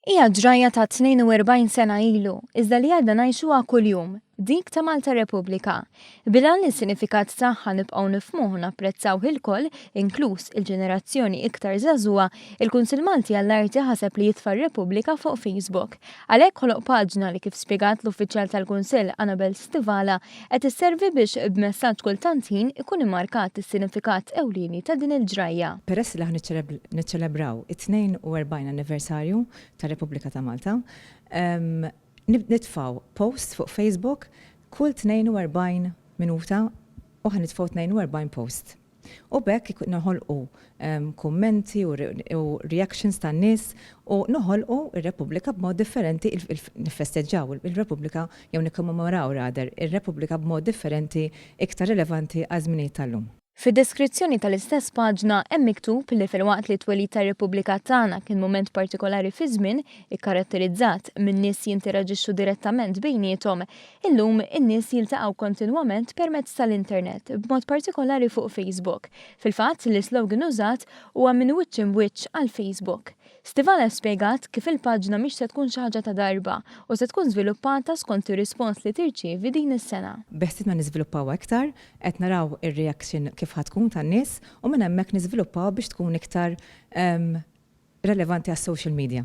Hija ġrajja ta' 42 sena ilu, iżda li għadna ngħixuha kuljum, dik ta' Malta Repubblika. Bil-għan li s-sinifikat tagħha nibqgħu nifhmuh u napprezzawh ilkoll, inkluż il-ġenerazzjoni iktar żagħżugħa, il-Kunsill Malti għall-Arti ħaseb li jitfa' r-Repubblika fuq Facebook. Għalhekk ħoloq paġna li kif spjegat l-uffiċjal tal-Kunsill Annabelle Stivala qed isservi biex b'messaġġ kull tant ħin ikun immarkat is-sinifikat ewlieni ta' din il-ġrajja. Peress li aħna niċċelebraw it-42 anniversarju tar-Repubblika ta' Malta, nitfgħu post fuq Facebook kull 42 minuta u ħa nitfgħu 42 post. U b'hekk noħolqu kummenti u reactions tan-nies u noħolqu r-Repubblika b'mod differenti, niffesteġġaw il-Repubblika jew nikkommemoraw rather ir-Repubblika b'mod differenti iktar rilevanti għaż-żminijiet tal-lum. Fid-deskrizzjoni tal-istess paġna hemm miktub li filwaqt li t-twelid tar-Repubblika tagħna kien mument partikolari fiż-żmien, ikkaratterizzat minn nies jinteraġixxu direttament bejniethom, Illum, in-nies jiltaqgħu kontinwament permezz tal-internet, b'mod partikolari fuq Facebook. Fil-fatt, l-islogan użat huwa minn wiċċ imb'wiċċ għal Facebook. Stivala spjegat kif il-paġna mhix se tkun xi ħaġa ta' darba u se tkun żviluppata skont ir-rispons li tirċievi din is-sena. Beħsiebna niżviluppawha iktar, qed naraw ir-reaction kif ħa tkun tan-nies u minn hemmhekk niżviluppawha biex tkun iktar relevanti għas-social media.